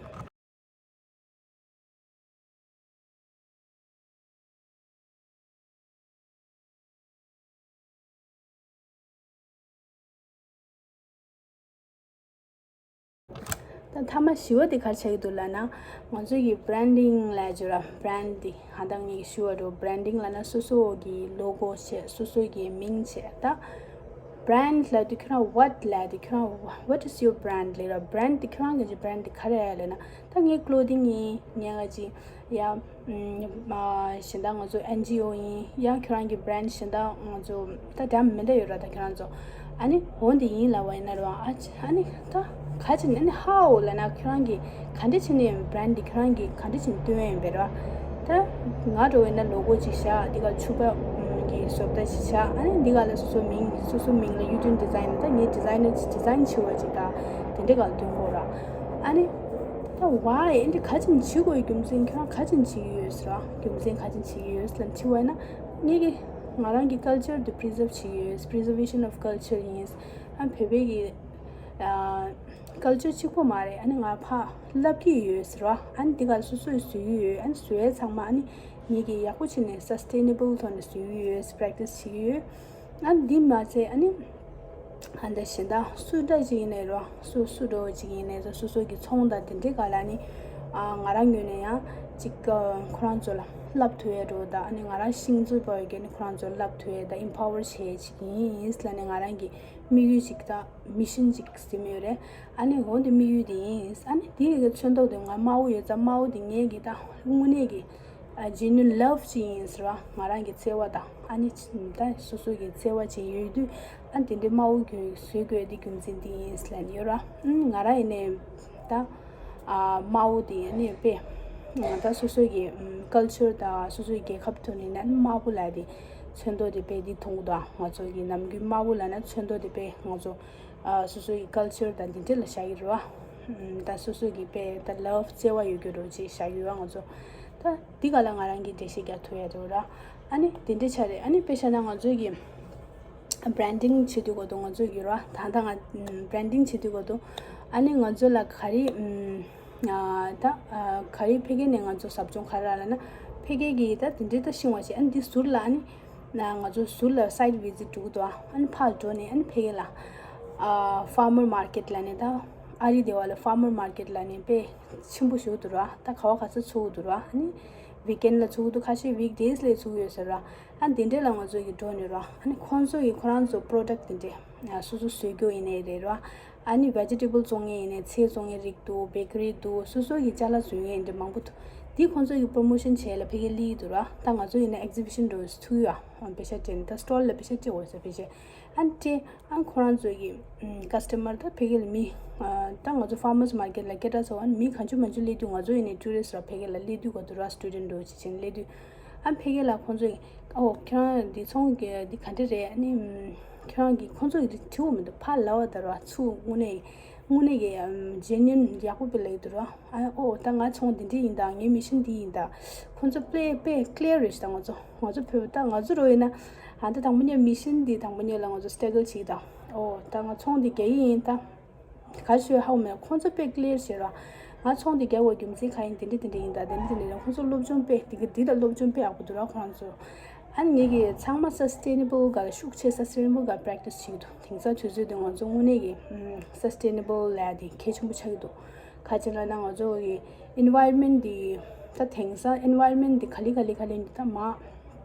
ད་མཐའ་མ་བཞི་བ་དེ་ག་རེ་ཆགས་ཀྱི་འདུག་ལབ་ན། ང་ཚོ་གི་branding ལབ་ཅོ་ར། brand དེ་ཧ་ད་ངས་ཞུ་བ་འགྲོ། branding ལབ་ན་སོ་སོ་གི་logo བྱས། སོ་སོ་གི་མིང་བྱས། ད་brand ལབ་དུས་ཁྱོད་རང་what ལབ་དུས་ཁྱོད་རང་what is your brand ལབ་ར། brand དེ་ཁྱོད་རང་གི་brand དེ་ག་རེ་ཡ་ལབ་ན། ད་ངའི་clothing ཡིན། ངའི་ང་ཅི་ཡ་ཨམ། གཞན་དག་ང་ཚོ་ཨེན་ཇི་ཨོ་ཡིན། ཡང་ཁྱོད་རང་གི་brand གཞན་དག་ང་ཚོ་ད་འདྲ་མི་འདྲ་ཡོད་ར། ད་ཁྱོད་རང་ཚོ་ཨ་ནི་འོ་འདི་ཡིན་ལབ་པ་ཡིན་ན་ར། ཨ་ཅི་ཨ་ནི་ད་ག་ཅི་ཨ་ནི་how ལབ་ན་ཁྱོད་རང་གི་ག་འདྲ་བྱས་ནས་brand འདི་ཁྱོད་རང་གི་ག་འདྲ་བྱས་ནས་སྟོན་ཡ་ཡིན་པས་ར། ད་ང་འགྲོ་བས་ན་logo ཅིག་བཞག་འདི་ག་ཕྱུ་པ་གི་བཟོ་ལྟ་ཅིག་བཞག་ཨ་ནི་འདི་ག་ལ་སོ་སོ་མིང་སོ་སོ་མིང་ལ་you doing design ད་ངའི་designer ཅིག་design བྱེད་པ་ཅིག་ད་དེ་འདྲ་ག་ལ་སྟོན་དགོས་ར། ཨ་ནི་ད་why ཨེ་འདྲ་ག་ཅིག་བྱེད་དགོས་རྒྱུ་མཚན་ཁྱོད་རང་ག་ཅིག་བྱེད་ཀྱི་ཡོད་ཟེར་བ། རྒྱུ་མཚན་ག་ཅིག་བྱེད་ཀྱི་ཡོད་ཟེར་ལབ་དྲི་བ་ཡིན་ན། ངེད་ཀྱི་ང་རང་གི་culture དེ་preserve བྱེད་ཀྱི་ཡོད། preservation of culture ཡིན། ཨ་བོད་པའི་གི་ཨ་culture གཅིག་པོ་མ་རེད། ཨ་ནི་ང་ཕར་བསླབ་ཀྱི་ཡོད་ཟེར་བ། ཨ་ནི་འདི་ག་སོ་སོས་བཟོ་གི་ཡོད། ཨ་ནི་བཟོ་ཡས་ཚང་མ་ཨ་ནི་ངེད་ཀྱི་ཡག་པོ་བྱས་ནས་sustainable ཐོག་ནས་བཟོ་གི་ཡོད། practice བྱེད་ཀྱི་ཡོད། ཨ་འདི་མ་ཚད་ཨ་ནི་ཨ་འདི་གཞན་དག་སུ་འདྲ་ཅིག་ཡིན་ནའི་རོ། སུ་སུ་འགྲོ་བ་ཅིག་ཡིན་ནའི་རོ། སོ་སོ་གི་ཚོང་དང་དེ་འདྲའི་སྒང་ལ་ནི་ཨ་ང་རང་ངོས་ནས་ཡང་ཅིག་ཁོ་རང་ཚོ་ལ་བསླབ་ཐུབ་ཡ་འགྲོ་དང་ཨ་ནི་ང་རང་ཤིང་འཛུགས་པ་ཡོད་ཀྱི་ནི་ཁོ་རང་ཚོ་ལ་བསླབ་ཐུབ་ཡ་དང་empower བྱེད་ཡ་ཅིག་ཡིན་ལ་ནི་ང་རང་གི་དམིགས་ཡུལ་ཅིག་དང་mission ཅིག་ཟིན་ཡོད་རེད། ཨ་ནི་འོ་འདི་དམིགས་ཡུལ་དེ་ཡིན། ཨ་ནི་དེ་ཡི་གི་ཚོན་མདོག་དེ་ང་དམར་པོ་ཡོད་ཙང་དམར་པོ་དེ་ངའི་གི་ད་དངོས་གནས་གི་ཨ་genuine love ཅིག་ཡིན་ཟེར་བ། ང་རང་གི་བརྩེ་བ་དང་ཨ་ནི་ད་སོ་སོ་གི་བརྩེ་བ་ཅིག་ཡོད་དུས་ཨ་དེ་འདྲའི་དམར་པོ་གི་བཟོ་དགོས་དེ་རྒྱུ་མཚན་དེ་ཡིན་ཟེར་ལབ་ནས་ཡོད་ར། ཨུམ་ང་རང་ཡིན་ནའི་ད་ཨ་དམར་པོ་དེ་ཨ་ནི་དཔེ་ད་སོ་སོ་གི་ཨུམ་culture དང་སོ་སོའི་རྒྱལ་ཁབ་ཐོག་ནས་ན་དམར་པོ་ལབ་དེ་ཚོན་མདོག་དེ་དཔེ་དེ་མཐོང་གི་འདུག་ང་ཚོ་གི་ནམ་རྒྱུན་དམར་པོ་ལབ་ན་ཚོན་མདོག་དེ་དཔེ་ང་ཚོ་ཨ་སོ་སོ་ཡི་culture དང་འདི་འདྲ་ལ་བཞག་གི་རེད་བ། ཨམ་ད་སོ་སོ་གི་དཔེ་ད་love བརྩེ་བ་ཡོད་རྒྱུ་རོ་ཅིག་བཞག་གི་ཡོད་བ་ང་ཚོ། ད་འདི་ག་ལ་ང་རང་གི་འགྲེལ་བཤད་རྒྱག་ཐུབ་ཡ་རེད་བ་ར། ཨ་ནི་དེ་འདྲ་ཆགས་རེད། ཨ་ནི་དཔེ་བཞག་ན་ང་ཚོ་གི་branding བྱེད་དུས་གོ་དུ་ང་ཚོ་གི་ར་ད་ལྟ་ང་branding བྱེད་དུས་གོ་དུ་ཨ་ནི་ང་ཚོ་ལ་ག་རེ་ཨམ་ད་ག་རེ་ཕ་གི་ནས་ང་ཚོ་ཟབ་སྦྱོང་ག་རེ་རག་ལབ་ན་ཕ་གི་གི་ད་དེ་འདྲ་ད་ཤེས་པ་བྱས་ཨ་ནི་འདི་ཟུར་ལ་ཨ་ནི། ན་ང་ཚོ་ཟུར་ལ་site visit འགྲོ་གི་འདུག་ཨ་ནི་ཕར་འགྲོ་ནས་ཨ་ནི་ཕ་གི་ལ་ཨ་farmer market ལ་ནས་ད་ཨ་རི་སྡེ་བ་ལ་farmer market ལ་ནས་དཔེ་ཆེན་པོ་ཞིག་འདུག་ར། ད་ག་བ་ག་ཚོད་ཚུགས་འདུག་ར། ཨ་ནི་weekend ལ་ཚུགས་འདུག་ཁ་ཤས་weekdays ལ་ཚུགས་ཡོད་ཟེར་ར། ཨ་ནི་དེ་འདྲས་ལ་ང་ཚོ་གི་འགྲོ་ནས་ར། ཨ་ནི་ཁོང་ཚོ་གི་ཁོ་རང་ཚོ་product དེ་འདྲས་སོ་སོ་བཟོ་རྒྱུ་ཡིན་ནའི་རེད་ར། ཨ་ནི་vegetable བཙོང་མཁན་ཡིན་ནའི་ཚལ་བཙོང་མཁན་རིགས་འདུག bakery འདུག་སོ་སོ་གི་ཅ་ལག་བཟོ་མཁན་འདྲ་མང་པོ་འདུག་དེ་ཁོང་ཚོ་གི་པོ་རོ་མོ་ཤན་བྱས་ལ་ཕ་གིར་སླེབས་ཀྱི་འདུག་ར། ད་ང་ཚོ་ཡིན་ན་ཨེག་ཛི་བི་ཤན་འདྲ་བོ་ཞིག་ཚུགས་ཡོད་ཨ། པེ་ཤ་སྤྲད་ནས་ད་སི་ཊོལ་ལ་པེ་ཤ་སྤྲད་དགོས་ཟེར་ཕལ་ཆེར། ཨ་ནི་སྤྲད། ཨ་ཁོ་རང་ཚོ་གི་ཀ་སི་ཊ་མར་ད་ཕ་གི་ལ་མི་ཨ་ད་ང་ཚོ་ཕར་མར་སི་མར་ཀེཊ་ལ་སྐད་གྲགས་ཚ་བ་ནི་མི་གང་བྱུང་མང་བྱུང་སླེབས་དུས། ང་ཚོ་ཡིན་ནའི་ཊུ་རི་སི་ཊི་ར་ཕ་གི་ལ་སླེབས་དུས་ག་དུས་ར་སི་ཊུ་ཌེན་ཊི་འདྲ་བོ་ཞིག་བྱས་ནས་སླེབས་དུས། ཨ་ཕ་གི་ལ་ཁོང་ཚོ་གི་ཨོ་ཁྱོད་རང་འདི་ཚོང་གི་འདི་ག་འདྲ་རེད། ཨ་ནི་ཁྱོད་རང་གི་ཁོང་ཚོ་གི་འདི་དྲི་བ་མི་འདུག་ཕར་ལབ་པ་ད་ར་ཚུར་དངོས་གནས་དངོས་གནས་ཀྱི་ཨམ་ཇེ་ནུ་ཨིན་ཡག་པོ་དཔེ་ལབ་ཀྱི་འདུག་ར། ཨ་ཨོ་ད་ང་ཚོང་འདི་འདྲ་ཡིན་ད། ངའི་མི་ཤན་འདི་ཡིན་ད། ཁོང་ཚོ་དཔེ་དཔེ་ཀི་ལི་ཡར་རེད་ཤག་ད་ང་ཚོ་ང་ཚོ་བོད་པ་ད་ང་ཚོ་རོ་ཡིན་ན། ཨ་ད་དང་པོ་ཉིད་མི་ཤན་འདི་དང་པོ་ཉིད་ལ་ང་ཚོ་སི་ཊྲག་གལ་བྱེད་ཀྱི་ད། ཨོ་ད་ང་ཚོང་འདི་རྒྱག་གི་ཡིན་ད། ག་ཞུ་ཧ་གོ་མེད། ཁོང་ཚོ་དཔེ་ཀི་ལི་ཡར་བྱེད་ར། ང་ཚོང་འདི་རྒྱག་དགོས་རྒྱུ་མཚན་ག་ཡིན། དེ་འདྲ་དེ་འདྲ་ཡིན་ད། དེ་འདྲ་དེ་འདྲ་ཡིན། ཁོང་ཚོ་སློབ་སྦྱོང་དཔེ་དེ་གི་འདི་ལ་སློབ་སྦྱོང་དཔེ་ཡག་པོ་འདུག་ར་ཁོང་ཚོ། ཨ་ནི་ངེད་ཀྱི་ཚང་མ་སི་སི་ཊེ་ནེ་བལ་ག་ལ་ཤུགས་ཆེ་སི་སི་ཊེ་ནེ་བལ་ག་པེ་རེག་ཊི་སི་བྱེད་ཀྱི་འདུག་དེང་སང་དུས་ཚོད་འདི་ང་ཚོ་དངོས་གནས་ཀྱི་ཨམ་སི་སི་ཊེ་ནེ་བལ་ལབ་ཡ་དེ་གལ་ཆེན་པོ་ཆགས་ཀྱི་འདུག་ག་ཅི་ལབ་ན་ང་ཚོ་གི་ཨེན་ཝའེ་རོན་མེན་ཊི་འདི་ད་དེང་སང་ཨེན་ཝའེ་རོན་མེན་ཊི་འདི་ག་ལེ་ག་ལེ་ག་ལེ་འདི་ད་མ་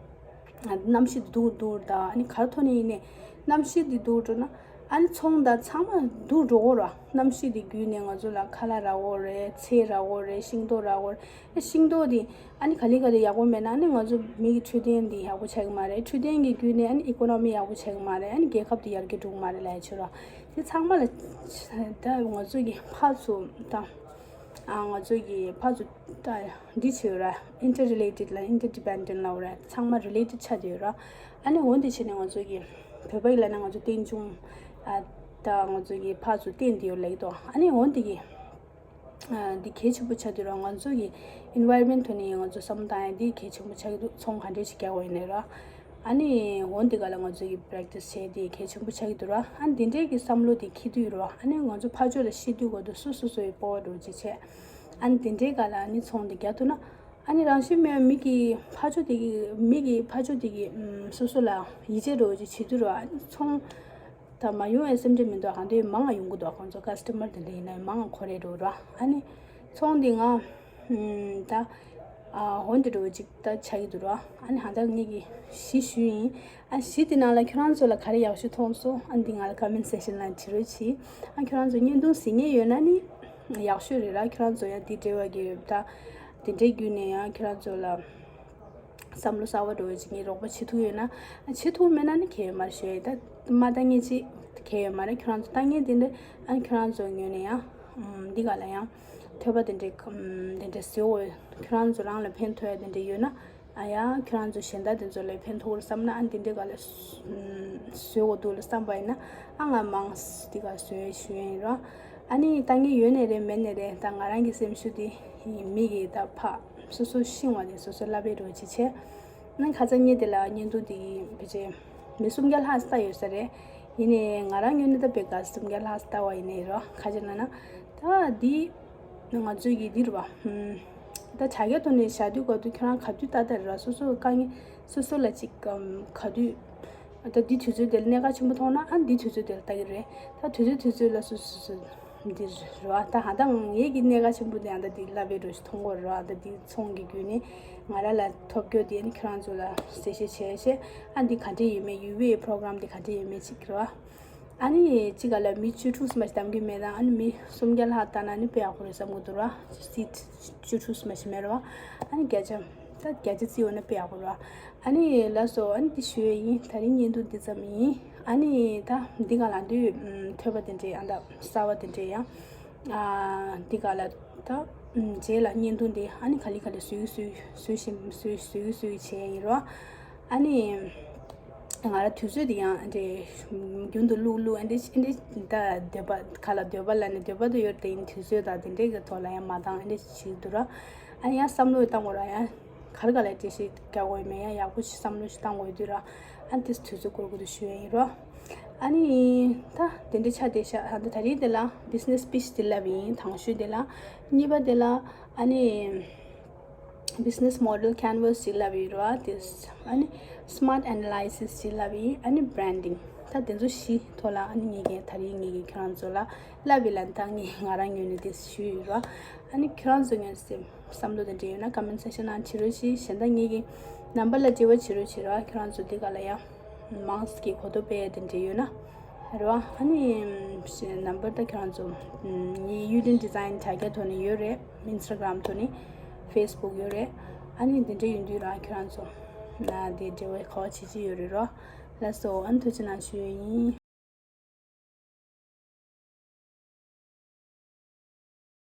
གནམ་གཤིས་འདི་སྡུག་སྡུག་ད། ཨ་ནི་ག་རེ་ཐོག་ནས་ཡིན་ནའི་གནམ་གཤིས་འདི་སྡུག་འགྲོ་ན། ཨ་ནི་ཚོང་དང་ཚང་མ་སྡུག་འགྲོ་གི་ར། གནམ་གཤིས་འདི་བརྒྱུད་ནས་ང་ཚོ་ལ་ཁ་ལག་རག་གི་རེད། ཚལ་རག་གི་རེད། ཤིང་ཏོག་རག་གི་རེད། ཤིང་ཏོག་འདི་ཨ་ནི་ག་ལེ་ག་ལེ་ཡག་པོ་མེད་ན་ཨ་ནི་ང་ཚོ་མི་གི་འཕྲོད་བསྟེན་འདི་ཡག་པོ་ཆགས་ཀྱི་མ་རེད། འཕྲོད་བསྟེན་གྱི་བརྒྱུད་ནས་ཨ་ནི་ཨི་ཀོ་ནོ་མི་ཡག་པོ་ཆགས་ཀྱི་མ་རེད། ཨ་ནི་རྒྱལ་ཁབ་འདི་ཡར་རྒྱས་འགྲོ་གི་མ་རེད་ལབ་ཡ་ཆོས་ར། དེ་ཚང་མ་ལ་ད་ང་ཚོ་གི་ཕར་ཚུར་ད་ཨ་ང་ཚོ་གི་ཕར་ཚུར་ད་འདི་བྱེད་ཡོད་ར། ཨིན་ཊར་རི་ལེ་ཊེཌ་ལ་ཨིན་ཊར་ཌི་པེན་ཌེན་ཊི་ལབ་ར། ཚང་མ་རི་ལེ་ཊེཌ་ཆགས་བསྡད་ཡོད་ར། ཨ་ནི་འོ་འདི་བྱས་ནས་ང་ཚོ་གི་བོད་པ་ཡིན་ལབ་ན་ང་ཚོ་རྟེན་འབྱུང་ཨ་ད་ང་ཚོ་གི་ཕར་ཚུར་བརྟེན་བསྡད་ཡོད་ལབ་ཀྱི་འདུག་ཨ་ནི་འོ་འདི་གི་ཨ་འདི་གལ་ཆེན་པོ་ཆགས་བསྡད་ར། ང་ཚོ་གི་ཨེན་ཝའེ་རོན་མེན་ཊི་ཐོག་ནས་ང་ཚོ་བསམ་བློ་བཏང་ཡ་འདི་གལ་ཆེན་པོ་ཆགས་ཀྱི་འདུག་ཚོང་ག་འདྲས་ཞིག་རྒྱག་དགོས་ཡིན་ནའི་ར། ཨ་ནི་འོ་འདི་ག་ལ་ང་ཚོ་གི་པེ་རེག་ཊི་སི་བྱས་འདི་གལ་ཆེན་པོ་ཆགས་ཀྱི་འདུག་ར། ཨ་ནི་འདི་འདྲས་ཀྱི་བསམ་བློ་དེ་འཁྱེར་དུས་ར། ཨ་ནི་ང་ཚོ་ཕར་ཕྱོགས་ལ་ཤེས་དུས་གོ་དུས་སོ་སོ་སོ་ཡི་སྤོབས་པ་འདྲ་བོ་ཅིག་བྱས། ཨ་ནི་འདི་འདྲས་ག་ལ་ཨ་ནི་ཚོང་འདི་རྒྱག་ཐུབ་ན། ཨ་ནི་རང་བཞིན་མེད་མི་གི་ཕར་ཕྱོགས་དེ་གི་མི་གི་ཕར་ཕྱོགས་དེ་གི་ཨམ་སོ་སོ་ལ་ཡིད་ཆེས་འདྲ་བོ་ཅིག་བྱེད་དུས་ར། ཨ་ནི་ཚོང་ད་མ་ཡོང་བའི་སེམས་ཁྲལ་མི་འདུག་གང་འདོད་མང་ང་ཡོང་གི་འདུག་ཁོང་ཚོ་ཀ་སི་ཊ་མར་དེ་འདྲ་ཡིན་ན་མང་ང་འཁོར་རེ་འགྲོ་ར། ཨ་ནི་ཚོང་འདི་ང་ད་ཨ་འོ་འདི་འདྲ་བོ་ཅིག་ད་ཆགས་ཀྱི་འདུག་ར། ཨ་ནི་ཧ་ད་ངེད་ཀྱི་གཞི་ཞུས་ཡིན། ཨ་གཞི་དེ་ནང་ལ་ཁྱོད་རང་ཚོ་ལ་ག་རེ་ཡག་ཤོས་མཐོང་སོང་། ཨ་འདི་ང་ལ་ཀོ་མེན་ཊི་སེག་ཤན་ལ་བྲིས་རོགས་གྱིས། ཨ་ཁྱོད་རང་ཚོ་བརྙན་ཐུང་གཟིགས་མཁན་ཡོད་ན་ནི་ཡག་ཤོས་རེད་ར། ཁྱོད་རང་ཚོ་ཡང་འདི་འདྲ་བ་གི་ད་དེ་འདྲའི་བརྒྱུད་ནས་ཡང་ཁྱོད་རང་ཚོ་ལ་བསམ་བློ་གསར་བ་འདྲ་བོ་ཅིག་ངས་རོགས་པ་བྱེད་ཐུབ་ཡོད་ན། ཨ་བྱེད་ཐུབ་མེད་ན་ནི་གལ་ཡོད་མ་རེད་ཞུ་ཡ་ཡིན། ད་མ་ལྟ་མཁན་ཅིག་གལ་ཡོད་མ་རེད། ཁྱོད་རང་ཚོ་ལྟ་མཁན་དེ་འདྲ་ཨ་ཁྱོད་རང་ཚོ་ངོས་ནས་ཡང་ཨམ་འདི་ག་ལ་ཡང་ཐོས་པ་དེ་འདྲའི་ཨམ་དེ་འདྲ་བཟོས་འོ། ཁྱོད་རང་ཚོ་རང་ལ་ཕན་ཐོགས་ཡ་དེ་འདྲ་ཡོད་ན། ཨ་ཡ་ཁྱོད་རང་ཚོ་གཞན་དག་དེ་ཚོ་ལ་ཕན་ཐོགས་བསམ་ན། ཨ་འདི་འདྲའི་ག་ལ་ཨམ་བཟོས་འོ་འདུག་ལ་བསམ་པ་ཡིན་ན། ཨ་ང་མང་འདི་ག་བཟོས་ཞུ་ཡ་ཡིན་ར། ཨ་ནི་ལྟ་མཁན་ཡོད་ནའི་རེད། མེད་ནའི་རེད། ད་ང་རང་གི་སེམས་ཤུགས་དེ་མི་གི་ད་ཕ་སོ་སོ་ཤེས་པ་དེ་སོ་སོ་ལབ་པའི་འདྲ་བོ་ཅིག་བྱས། ཨ་ནི་ཁ་སང་ཉིན་དེ་ལ་བརྙན་ཐུང་དེ་ཕལ་ཆེར་མི་སུམ་བརྒྱ་ལྷག་ལྟ་ཡོད་ས་རེད། ཡིན་ནའི་ང་རང་ངོས་ནས་ད་དཔེ་ག་སུམ་བརྒྱ་ལྷག་ལྟ་བ་ཡིན་ནའི་རོ། ག་ཅི་ལབ་ན་ད་འདི་ང་ཚོའི་གི་འདི་རེད་བ། ད་དྲ་རྒྱའི་ཐོག་ནས་བཞག་དུས་ག་དུས་ཁྱོད་རང་ག་དུས་ལྟ་ལྟ་རེད་བ། སོ་སོ་དཀའ་ངལ་སོ་སོ་ལ་ཅིག་ག་དུས་ད་འདི་དུས་ཚོད་དེ་ལ་གནད་འགག་ཆེན་པོ་མཐོང་ན། ཨ་འདི་དུས་ཚོད་དེ་ལ་ལྟ་གི་རེད། ད་དུས་ཚོད་དུས་ཚོད་ལ་སོ་སོ་སོ་འདི་རེད་བ། ད་ཧ་ད་ངེད་ཀྱི་གནད་འགག་ཆེན་པོ་དེ་ཡང་ད་འདི་ལབ་པའི་འདྲ་ཞིག་མཐོང་གི་རེད་བ། ད་འདི་ཚོང་གི་བརྒྱུད་ནས་ང་རང་ལ་ཐོབ་རྒྱུ་དེ་ནི་ཁྱོད་རང་ཚོ་ལ་གསལ་བཤད་བྱས་བྱས། ཨ་འདི་ག་འདྲས་ཡོད་མེད། ཡུ་ཝི་ཨེ་པོ་རོ་གྷ་རམ་དེ་ག་འདྲས་ཡོད་མེད་ཅིག་རེད་བ། ཨ་ནི་གཅིག་ག་ལ་མི་བཅུ་དྲུག་ཙམ་ཞིག་གདམ་གྱི་མེད་ན། ཨ་ནི་མི་སུམ་བརྒྱ་ལྷག་བཏང་ན་ནི་དཔེ་ཡག་པོ་རེད་བསམ་གྱི་འདུག་ར། སིཊ་བཅུ་དྲུག་ཙམ་ཞིག་མེད་ར་བ། ཨ་ནི་བརྒྱ་ཆ་ད་བརྒྱ་ཆ་བརྩི་འོང་ན་དཔེ་ཡག་པོ་ར། ཨ་ནི་ལགས་སོ། ཨ་ནི་འདི་ཞུ་ཡས་ཡིན། ད་རིང་བརྙན་ཐུང་འདི་ཙམ་ཡིན། ཨ་ནི་ད་འདི་ག་ལ་འདི་ཐོས་པ་དེ་འདྲས་ཨ་ད་གསར་བ་དེ་འདྲས་ཡང་ཨ་འདི་ག་ལ་ད་རྗེས་ལ་བརྙན་ཐུང་འདི་ཨ་ནི་ག་ལེ་ག་ལེ་བཟོས་བཟོས་བཟོས་བཞིན་བཟོས་བཟོས་བཟོས་བྱས་ཡིན་ར། ཨ་ནི། ང་རང་དུས་ཚོད་དེ་ཡང་འདྲེ་རྒྱུན་དུ་ལུག་ལུག་ཨ་འདྲེ་ཨ་འདྲེ་ད་འདོད་པ་ག་ལ་འདོད་པ་ལ་ནི་འདོད་པ་དུ་ཡོད་དེ་ཡིན། དུས་ཚོད་དང་དེ་འདྲེ་གི་ཐོག་ལ་ཡང་མ་བཏང་ཨ་འདྲེ་བྱེད་འདུག་ར། ཨ་ནི་ཡང་བསམ་བློ་བཏང་དགོས་ར། ཡང་ག་རེ་ག་ལ་འདྲེ་ཞིག་རྒྱག་དགོས་མེད། ཡང་ཡག་པོ་ཞིག་བསམ་བློ་ཞིག་བཏང་དགོས་དུས་ར། ཨ་ནི་དེ་དུས་ཚོད་འཁོར་དགོས་དུ་ཞུ་ཡ་ཡིན་ར། ཨ་ནི་ད་དེ་འདྲེ་ཆ་དེ་ཤ་ད་ད་རེས་དེ་ལ་བི་ཛི་ནེ་སི་པིཆ་དེ་ལབ་ཡིན། དང་ཤོས་དེ་ལ་གཉིས་པ་དེ་ལ་ཨ་ནི། Business model canvas ཅིག་ལབ་ཡོད་རེད་བ། དེ་ཨ་ནི་སི་མཊ་ཨེ་ན་ལི་སིས་ཅིག་ལབ་ཡིན། ཨ་ནི་བྷི་རན་ཌིང་། ད་དེ་ཚོ་བཞི་ཐོག་ལ་ཨ་ནི་ངེད་ཀྱིས་ད་རེས་ངེད་ཀྱིས་ཁྱོད་རང་ཚོ་ལ་ལབ་ཡིན་ལ། ད་ངས་ང་རང་ངོས་ནས་དེ་ཞུས་ཡོད་རེད་བ། ཨ་ནི་ཁྱོད་རང་ཚོ་ངོས་ནས་བསམ་བློ་དེ་འདྲ་ཡོད་ན་ཀོ་མེན་ཊི་སེག་ཤན་ནང་བྲིས་རོགས་གྱིས། གཞན་དག་ངེད་ཀྱི་ནམ་བར་ལ་འབྲེལ་བ་བྱེད་རོགས་བྱེད་རེད་བ། ཁྱོད་རང་ཚོ་དེ་ག་ལ་ཡང་མང་གི་གོ་རྟོགས་སྤེལ་ཡ་དེ་འདྲ་ཡོད་ན། རེད་བ། ཨ་ནི་ནམ་བར་ད་ཁྱོད་རང་ཚོ་ངའི་ཡུ་ལིན་ཌི་ཛའིན་དྲ་རྒྱ་ཐོག་ནས་ཡོད་རེད། ཨིན་སི་ཊ་གྷ་རམ་ཐོག་ནས། ཕེ་སི་བུག་ཡོད་རེད། ཨ་ནི་འདི་འདྲ་ཡིན་དུས་རང་ཁྱོད་རང་ཚོ་ན་དེ་འབྲེལ་བའི་གོ་བ་བྱེད་ཀྱི་ཡོད་རེད་རོ། ལགས་སོ། ཨ་ནི་ཐུགས་རྗེ་གནང་ཞུ་ཡི་ཡིན།